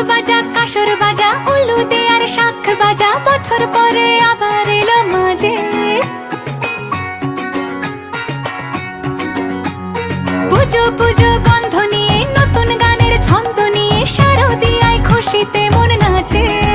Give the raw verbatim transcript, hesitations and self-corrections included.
বাজা, কাঁসর বাজা, উলু দেয়ার শাঁখ বাজা, বছর পরে আবার এলো মাঝে। পুজো পুজো গন্ধ নিয়ে, নতুন গানের ছন্দ নিয়ে, শারদিয়ায় খুশিতে মন নাচে।